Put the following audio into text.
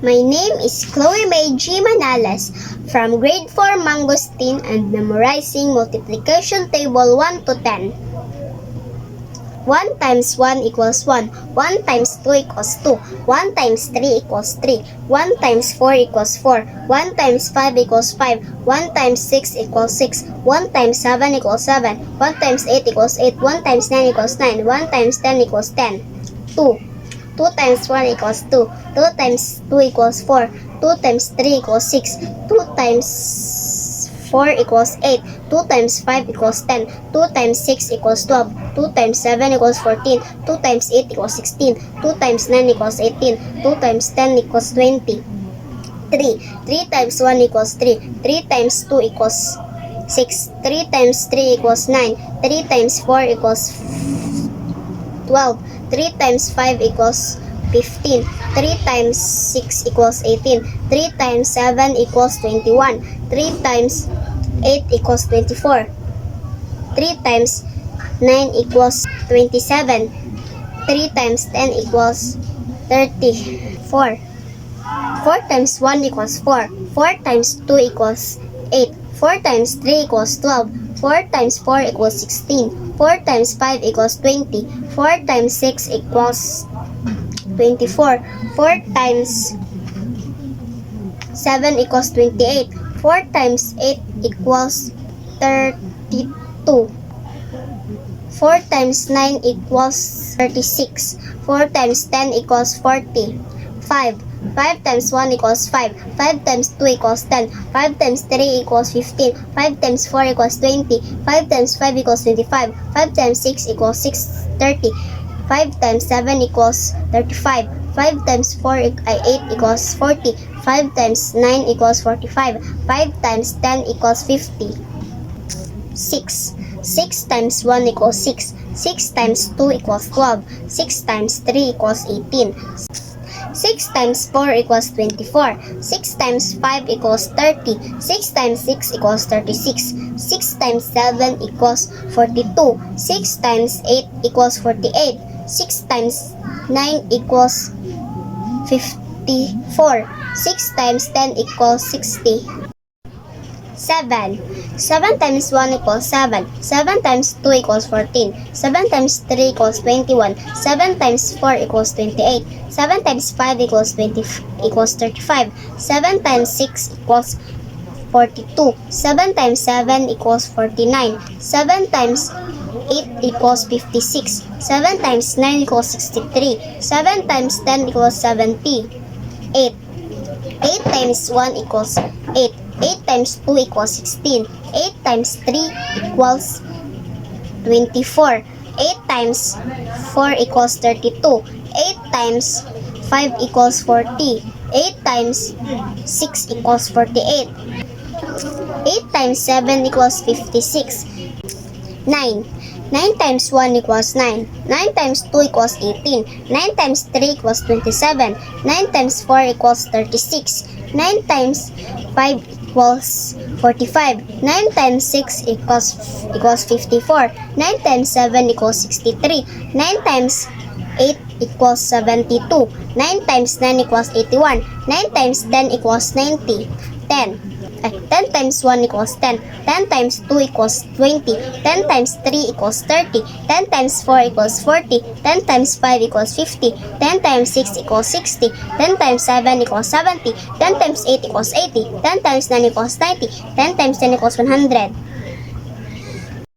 My name is Chloe May G. Manales from grade 4 Mangosteen and memorizing multiplication table 1 to 10. 1 times 1 equals 1. 1 times 2 equals 2. 1 times 3 equals 3. 1 times 4 equals 4. 1 times 5 equals 5. 1 times 6 equals 6. 1 times 7 equals 7. 1 times 8 equals 8. 1 times 9 equals 9. 1 times 10 equals 10. 2. 2 times 1 equals 2. 2 times 2 equals 4. 2 times 3 equals 6. 2 times 4 equals 8. 2 times 5 equals 10. 2 times 6 equals 12. 2 times 7 equals 14. 2 times 8 equals 16. 2 times 9 equals 18. 2 times 10 equals 20. 3. 3 times 1 equals 3. 3 times 2 equals 6. 3 times 3 equals 9. 3 times 4 equals 12. 3 times 5 equals 15. 3 times 6 equals 18. 3 times 7 equals 21. 3 times 8 equals 24. 3 times 9 equals 27. 3 times 10 equals 34. 4 times 1 equals 4. 4 times 2 equals 8. 4 times 3 equals 12. 4 times 4 equals 16. 4 times 5 equals 20. 4 times 6 equals 24. 4 times 7 equals 28. 4 times 8 equals 32. 4 times 9 equals 36. 4 times 10 equals 40. 5. 5 times 1 equals 5. 5 times 2 equals 10. 5 times 3 equals 15. 5 times 4 equals 20. 5 times 5 equals 25. 5 times 6 equals 30. 5 times 7 equals 35. 5 times 8 equals 40. 5 times 9 equals 45. 5 times 10 equals 50. 6. 6 times 1 equals 6. 6 times 2 equals 12. 6 times 3 equals 18. 6 times 4 equals 24. 6 times 5 equals 30. 6 times 6 equals 36. 6 times 7 equals 42. 6 times 8 equals 48. 6 times 9 equals 54. 6 times 10 equals 60. 7. 7 times 1 equals 7. 7 times 2 equals 14. 7 times 3 equals 21. 7 times 4 equals 28. 7 times 5 equals 20 equals 35. 7 times 6 equals 42. 7 times 7 equals 49. 7 times 8 equals 56. 7 times 9 equals 63. 7 times 10 equals 70. 8. 8 times 1 equals 8. 8 times 2 equals 16. 8 times 3 equals 24. 8 times 4 equals 32. 8 times 5 equals 40. 8 times 6 equals 48. 8 times 7 equals 56. 9. 9 times 1 equals 9. 9 times 2 equals 18. 9 times 3 equals 27. 9 times 4 equals 36. 9 times 5 equals 45. 9 times 6 equals 54. 9 times 7 equals 63. 9 times 8 equals 72. 9 times 9 equals 81. 9 times 10 equals 90. 10. 10 times 1 equals 10. 10 times 2 equals 20. 10 times 3 equals 30. 10 times 4 equals 40. 10 times 5 equals 50. 10 times 6 equals 60. 10 times 7 equals 70. 10 times 8 equals 80. 10 times 9 equals 90. 10 times 10 equals 100.